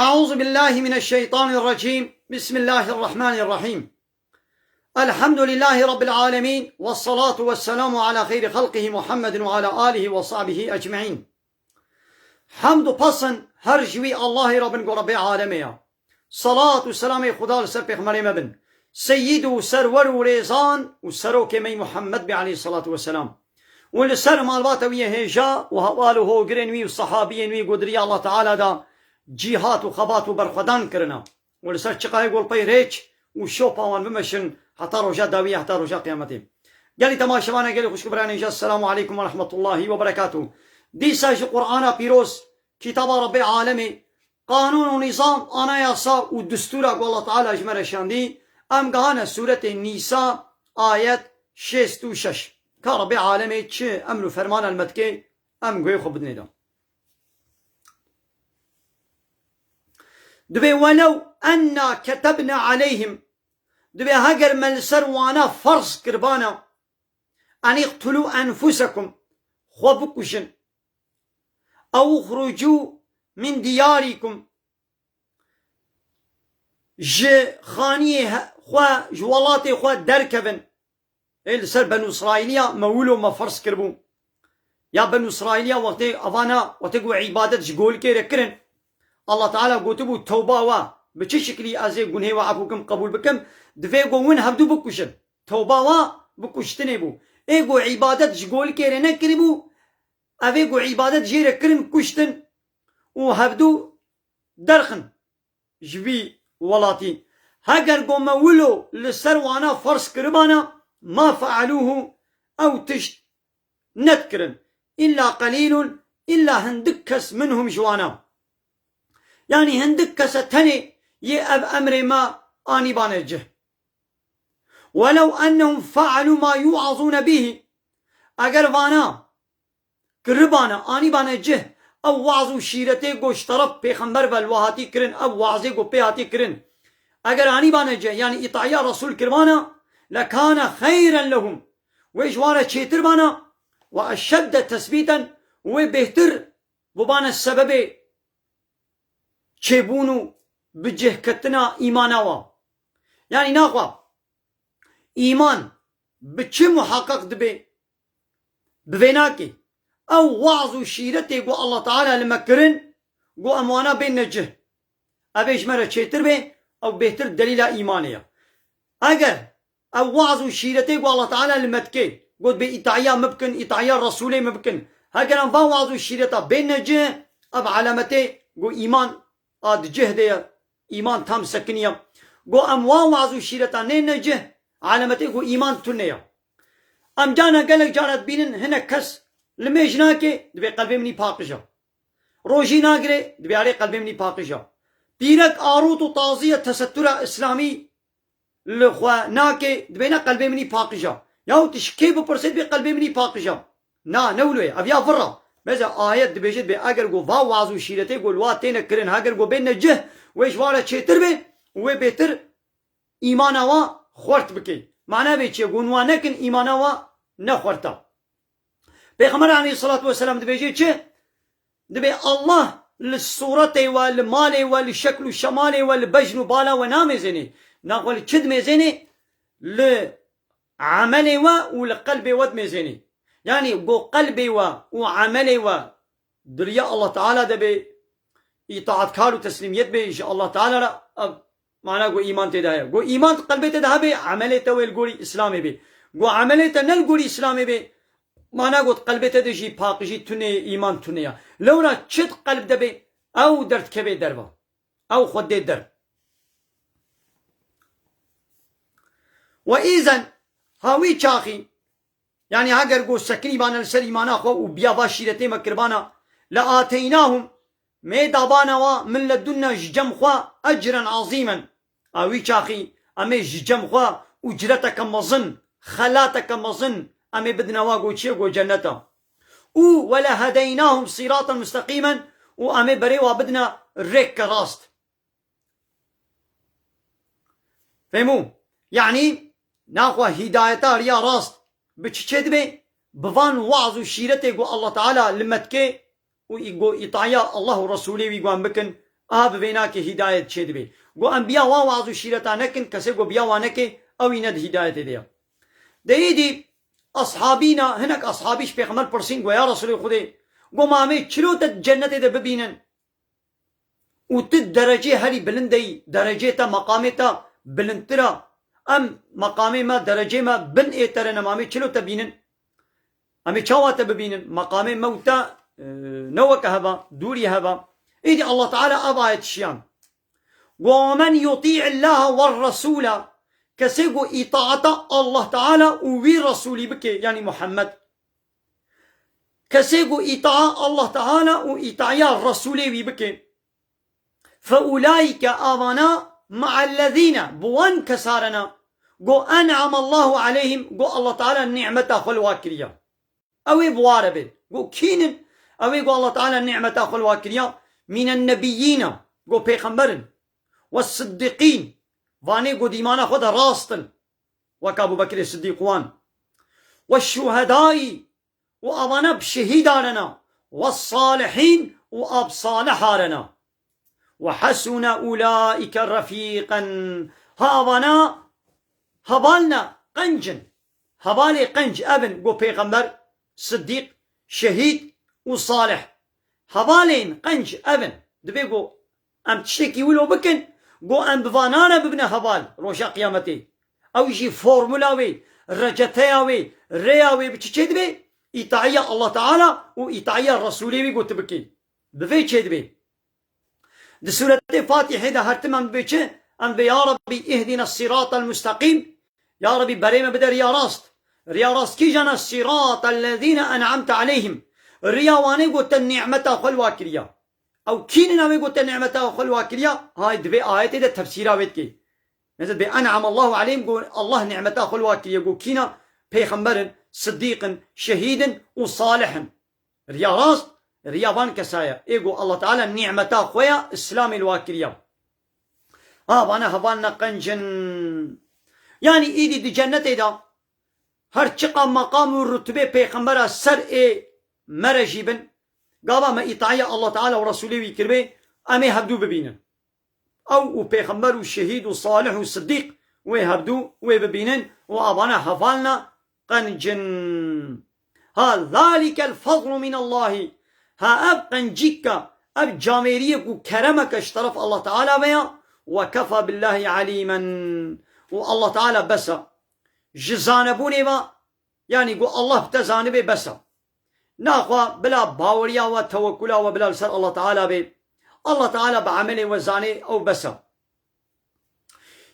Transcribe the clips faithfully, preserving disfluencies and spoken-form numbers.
أعوذ بالله من الشيطان الرجيم. بسم الله الرحمن الرحيم. الحمد لله رب العالمين، والصلاة والسلام على خير خلقه محمد وعلى آله وصحبه أجمعين. Hemd û pesn her ji wî Allahê re bin ku Rebbê alemê ya. Salat û selamê Xuda li ser pêxemberê me bin. Seyyid û serwer û rêzan û serokê me Muhammed bê aleyhissalatu vesselam. Û li ser malbata wî yê hêja û heval û hogirên wî û sehabiyên wî ku di riya Allah Teala da cîhat û xebat û berxwedan kirina. Û li ser çiqayê golpey rêç û şopa wan bimeşin heta roja dawiyê, heta roja qiyametê. Gelî temaşevana, gelî xwişk û birayên hêja, Selamu aleykum ve rahmetullahi ve berekatuh. Dîsa ji Qur'ana pîroz, kitaba Rebbê alemê, qanûn û nîzam, anayasa û distûra ku Allah Teala ji me re şandî, em gihane sûretê Nîsa, ayet şêst û şeş. Ka Rebbê alemê çi emr û fermana li me dike, em guhê xwe bidinê de. Dibê welew enna ketebna aleyhim, dibê heger me li ser wana ferz kiribana, en iqtulû enfusekum, xwe bikujin, ew uxrucû min diyarikum, ji xaniyê he-, xwe, ji welatê xwe derkevin. Ê li ser Benû Îsraîliya me wilo me ferz kiribû. Ya Benû Îsraîliya wextê evana, wextê ku îbadet ji golikê re kirin, Allah Teala gotibû, tewba wa, bi çi şiklî ez ê gunhê wa efû kim, qebûl bikim, divê ku win hevdû bikuşin. Tewba wa bi kuştinê bû. Ê ku îbadet ji golikê re nekiribû, ev ê ku îbadet jê re kirin, kuştin û hevdû derxin ji vî welatî. Heger ku me wilo li ser wana ferz kiribana, ma fealûhu, ew tişt nedikirin. Îlla qelîlun, îlla hindik kes minhum ji wana. Yanî hindik kese tenê yê ev emrê me anîbane cih. Welew ennehum fealû ma yuazûne bihî. Eger vana kiribane, anîbane cih, ew waz û şîretê ku ji teref pêxember ve li we hatî kirin, ew wazê ku pê hatî kirin, eger anîbane cih, yanî îtaiya Resûl kiribane, lekane xeyren lehum, wê ji wan re çêtir bana, we eşedde tesbîten, wê bêhtir bûbane sebebê çêbûn û bicihketina îmana wa. Yanî naxwe îman bi çi muheqeq dibe? Bi vê nakê. Ew waz û şîretê ku Allah Teala li me kirin, ku em wana bêne cih. Ev ê ji me re çêtir bê, ew bêhtir delîla îmanê ye. Eger ev waz û şîretê ku Allah Teala li me dike, got bê îtaiya min bikin, îtaiya Resûlê min bikin. Heger em van waz û şîreta bêne cih, ev alametê ku îman a di cih de ye, îman tam sekiniye. Ku em wan waz û şîreta nêne cih, alametê ku îman tune ye. Em carna gelek cara dibînin hinek kes limêj nake, dibê qelbê min î paqij e. Rojî nagire, dibê erê qelbê min î paqij e. Pîrek arot û tazî ye tesettûra îslamî li xwe nake, dibê ne qelbê min î paqij e. Yahu tu ji kê bipirsê dibê qelbê min î paqij e. Na, ne wilo ye. Ev ya vir e. Beze ayet dibêje dibê eger ku va waz û şîretê ku li wa têne kirin, heger ku bêne cih, wê ji wa re çêtir bê û wê bêtir îmana wa xwert bike. Mana vê çi ye? Ku wan nekin, îmana wa ne xwert e. Pêxember aleyhissalatu vesselam dibêje çi? Dibê Allah li sûretê we, li malê we, li şekl û şemalê we, li bejn û bala we namêzênê. Naxwe li çi dimêzênê? Li emelê we û li qelbê we dimêzênê. Yanî ku qelbê we û emelê we di riya Allah Teala de bê, îtaatkar û teslîmiyet bê ji Allah Teala re, ev mana ku îman tê de heye. Ku îman di qelbê te de hebe, emelê te wê li gorî Îslamê bê. Ku emelê te ne li gorî Îslamê bê, mana ku di qelbê te de jî paqijî tune ye, îman tune ye. Lewra çi di qelb de bê, ew derdikeve derve. Ew xwe dê der. We îzen, ha wî çaxî, yanî heger ku sekinîbane li ser îmana xwe û biya va şîretê me kiribana, le ateynahum, me dabana wa min ledunna ji cem xwe ecren azîmen. A wî çaxî em ê ji cem xwe ucreteke mezin, xelateke mezin em ê bidine wa ku çi ye, ku cennet e. Û we le hedeynahum sîraten musteqîmen, û em ê berê wa bidine rêkeke rast. Fehmû? Yanî naxwe hîdayeta riya rast bi çi çê dibe? Bi van waz û şîretê ku Allah Teala li me dike û î-, ku îtaya Allah û Resûlê wî guan bikin, Aha bi vê nakê hîdayet çêdibê. Go em biya wan waz û şîreta nekin, kesê go biya wan neke, ew î ne di hîdayetê de ye. De êdî ashabîna, hinek ashabî ji Pêxember pirsîn, go ya Resulê Xwedê, go ma em ê çilo te di cennetê de bibînin? Û tu derecê herî bilind de yî, derecê te, meqamê te bilindtir e. Em meqamê me, derecê me bin ê te re ne, ma em ê çilo te bînin? Em ê çawa te bibînin? Meqamê me û te, e, ne weke hev e, dûrî hev e. Êdî Allah Teala ev ayet şiyan. Go men yutî Allaha we resûla, kesê ku îtaeta Allah Teala û wî Resûlî bike, yanî Muhammed. Kesê ku îtaa Allah Teala û îtaya Resûlê wî bike. Fe ulaîke, avana, me'ellezîne, bi wan kesa re ne, go en'amallahu aleyhim, go Allah Teala nîmeta xwe li wa kiriya. Ew ê bi wa re bê. Go kîn in? Ew ê go Allah Teala nîmeta xwe li wa kiriya. Mînen nebiyyîne, go pêxember in. We siddiqîn, vanê go dîmana xwe de rast in. Wek Abu Bekirê Sidîq wan. We şuhedayî, û avana bi şehîda re ne. We salihîn, û a bi saliha re ne. Ve hasune ulaîke refîqen. Ha avana heval ne, qenc in. Hevalê qenc ev in, go pêxember, sidîq, şehîd û salih. Hevalên qenc ev in. Divê go em tiştekî wilo bikin, go em bi vanan re bibine heval roja qiyametê. Ew jî formula wê, receteya wê, rêya wê bi çi çêdibe? Îtaiya Allah Teala û îtaiya Resûlê wî go tu bikî. Bi vê çêdibe. Di sûretê Fatîhê de her tim em dibê çi? Em dibê ya Rabbî ihdina siratal mustaqîm. Ya Rabbî berê me bide riya rast. Riya rast kîjan e? Siratal lezîne en'amte aleyhim. Riya wanê go te nîmeta xwe li wa kiriya. Ew kî ne navê go te nîmeta xwe li wa kiriya? Hay di vê ayetê de tefsîra wê dikê. Mesela dibê en'amallahu aleyhim, go Allah nîmeta xwe li wa kiriye. Go kî ne? Pêxember in, sidîq in, şehîd in û salih in. Riya rast, riya van kesa ye. Ê go Allah Teala nîmeta xwe ya Îslamê li wa kiriya. Ha, vana heval ne qenc in. Yanî îdî di cennetê de her çiqa meqam û rutubê pêxembera ser ê me re jî bin, gava me îtaiya Allah Teala û Resûlê wî kiribê, em ê hevdû bibînin. Ew û pêxember û şehîd û salih û sidîq wê hevdû wê bibînin û avana hevalna qenc in. Ha, zalikel fezlu minallahî. Ha, ev qencîka, ev camêriyek û keremeke ji teref Allah Teala ve ya. Ve kefa billahi alîmen. Û Allah Teala bes e. Ji zanebûnê ve, yanî ku Allah bi te zanibê bes e. Naxwe bila baweriya we, tewekkula we bila li ser Allah Teala bê. Allah Teala bi emelê we zanê, ew bes e.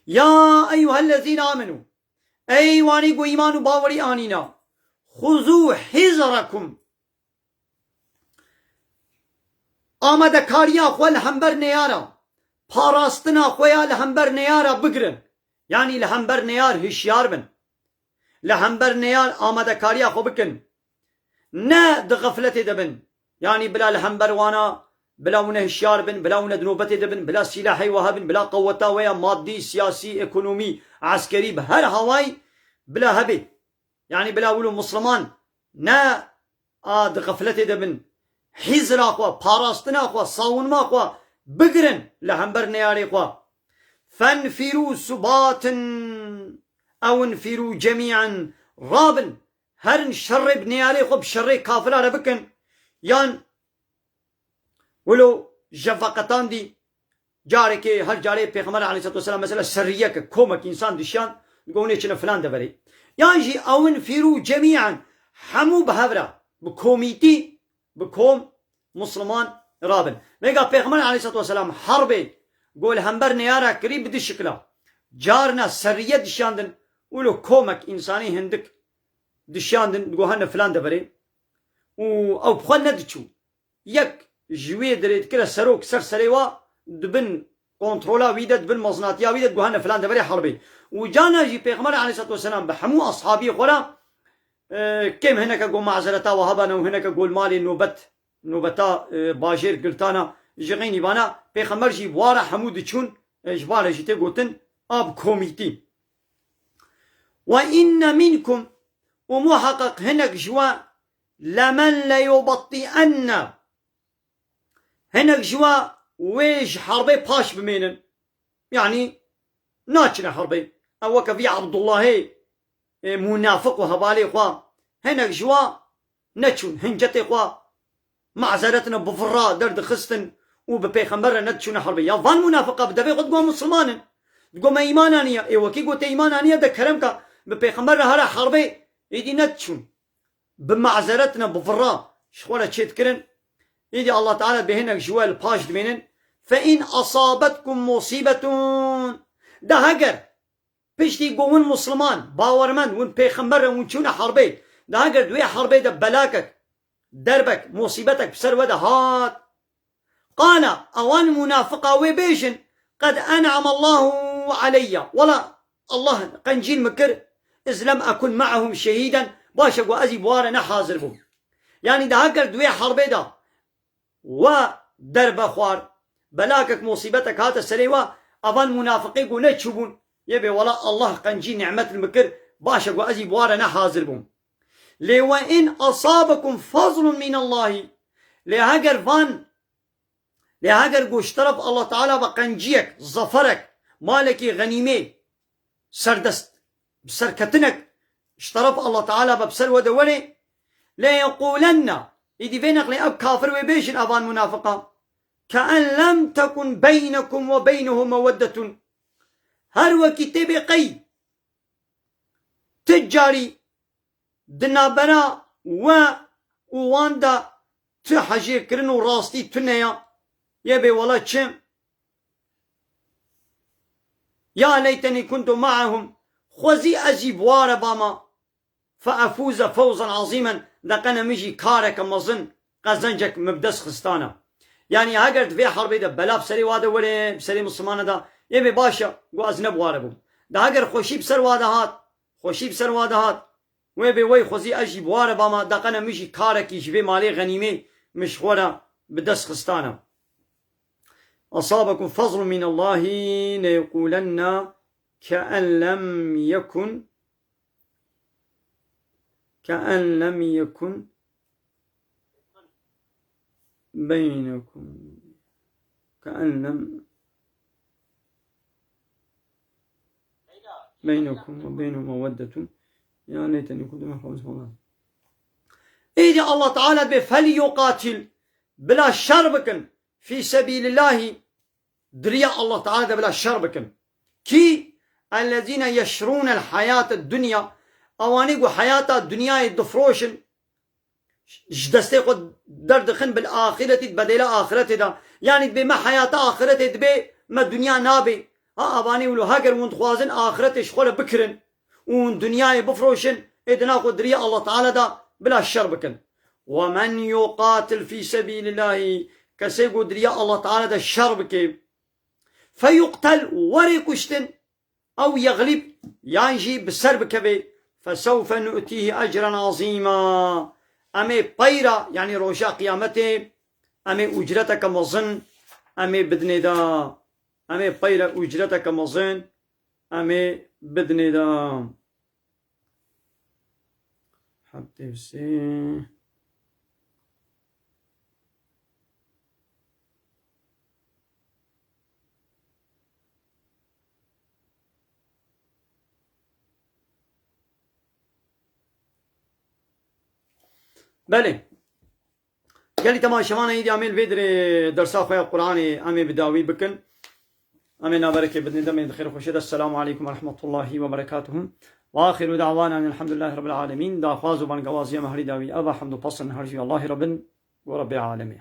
Ya eyyuhellezîne amenû. Ey wanî ku îman û bawerî anîna. Xuzû hizrekum. Amadekariya xwe li hember neyara, parastina xwe ya li hember neyara bigirin. Yanî li hember neyar hişyar bin. Li hember neyar amadekariya xwe bikin. Ne di xefletê de bin. Yanî bila li hember wana, bila hûn ne hişyar bin, bila hûn ne di nobetê de bin, bila sîlahê we hebin, bila qeweta we ya madî, siyasî, ekonomî, eskerî, bi her hawayî bila hebê. Yanî bila wilo Musliman ne a di xefletê de bin. Hîzra xwe, parastina xwe, sawinma xwe bigirin li hember neyarê xwe. Fenfirû subatin ew infirû cemî'en. Rabin, herin şerê bi neyarê xwe bi şerê kafira re bikin. Yan Wilo ji veqetandî carekê, her carê Pêxember aleyhisselatu vesselam mesela serriyeke komek însan dişiyan, digo hûn ê çine filan deverê. Yan jî ew infirû cemî'en, hemû bi hev re, bi komîtî, bi kom, Musliman rabin. Vêga Pêxember aleyhisselatu vesselam herbê go li hember neyara kirî bi du şikila. Carna serriye dişiyandin, wilo komek însanî hindik dişiyandin, digo hene filan deverê. Û ew bi xwe nediçû. Yek ji wê dirê dikire serok ser serê wa, di bin kontrola wî de, di bin mezinatiya wî de, guhane filan deverê herbê. Û cana jî Pêxember aleyhisselatu vesselam bi hemû ashabî xwe re, e, kêm hineke go mazereta wa hebane û hineke go li malê nobet, nobeta, e, bajêr giltana ji xeynî bana, Pêxember jî bi wa re hemû diçûn, e, ji wa re jî tê gotin, a bi komîtî. Ve inne minkum, û muheqeq hinek ji we, lemen leyubatti'enne. Hinek ji we wê ji herbê paş bimênin. Yanî naçine herbê. Ew weke vî Abdullahê, ê, munafiq û hevalê xwe, hinek ji wa neçûn, hincetê xwe, mazeretine bi virra derdixistin û bi pêxember re nediçûne herbê. Ya van munafiqa bi devê xwe digo Musulman in. Digo me îman aniye. Ê wekî got te îman aniye de kerem ke bi pêxember re here herbê, êdî nediçûn. Bi mazeretine bi virra ji xwe re çêdikirin. Êdî Allah Teala bê hinek ji we li paş dimênin. Fe in asabetkum musîbetun. De heger piştî ku hûn Musliman, bawermend, hûn pêxember in, hûn çûne herbê, de heger di wê herbê de belakek, derbek, musîbetek bi ser we de hat, qala, ewan munafiqa wê bêjin, qed en'ama Allahu aleyya. Wela Allah qencîn min kir, iz lem ekun me'ahum şehîden, baş e ku ez jî bi wa re ne hazir bûm. Yanî de heger di wê herbê de we derbe xwar, belakek, musîbetek hate serê we, evan munafiqê ku neçûbûn, yê bê wela Allah qencî nîmet li min kir, baş e ku ez jî bi wa re ne hazir bûm. Lê we in asabekum fazlun min Allahî, lê heger van, lê heger ku ji teref Allah Teala ve qenciyek, zaferek, malekî xenîmê, serdest, bi serketinek ji teref Allah Teala ve bi ser we de were, le yeqûlenne, îdî vê neqlê ev kafir wê bêjin evan munafiqa, ke en lem tekun beynekum ve beynehu meweddetun. Her wekî tê bê qey ti carî di navbera we û wan de ti hejêkirin û rastî tune ya. Yê bê wela çi? Ya leytenî kuntu ma'ahum. Xwezî ez jî bi wa re bama. Fe efûze fewzan azîmen. De qene min jî kareke mezin, qezencek min bi dest xistana. Yanî heger di vê herbê de bela bi serê wa de were, bi serê Mislimane de, yê bê baş e, got ez ne bi wa re bûm. De heger xweşî bi ser wa de hat, xweşî bi ser wa de hat, wê bê wey xwezî ez jî bi wa re bama, de qene min jî karekî ji vê malê xenîmê min ji xwe re bi dest xistana. Asabekum fazlun min Allahî leyeqûlenne ke'en lem yekun, ke'en lem yekun beynekum, ke'en lem beynekum ve beynehu meweddetun. Ya leyteni kuntu me'ahum. Êdî Allah Teala bê fel yuqatil, bila şer bikin, fî sebîlillahî, di riya Allah Teala de bila şer bikin. Kî? Ellezîne yeşrûnel hayate dunya, ewanî ku heyata dinyayê difroşin, ji destê xwe derdixin bil axiretî, bedêla axiretê de. Yanî dibê me heyata axiretê dibê, me dinya nabê. Ha, evanî wilo heger hûn dixwazin axiretê ji xwe re bikirin û hûn dinyayê bifroşin, ê dina xwe di riya Allah Teala de bila şer bikin. Ve men yuqatil fî sebîlillahî, kesê ku di riya Allah Teala de şer bike, feyuqtel, were kuştin, ew yeglîb, yan jî bi ser bikeve, fesewfe nu'tîhî ecran azîma. Em ê peyra, yanî roja qiyametê, em ê ucreteke mezin, em ê bidinê da. Em ê peyra ucreteke mezin, em ê bidinê da. Heftê û sê. Belê. Gelî temaşevana, îdî em ê li vê dirê dersa xwe ya Qur'anê em ê bi dawî bikin. Em ê naverekê bidin, demê di xêr xweşê de. Esselamu aleykum ve rahmetullahi ve berekatuhu. Ve axiru da'wana elhamdulillahi rabbil alemin. Daxwaz û bangewaziya me herî dawî ev e, hemd û pesn her jî Allahî Rabbin û Rabbê alemê.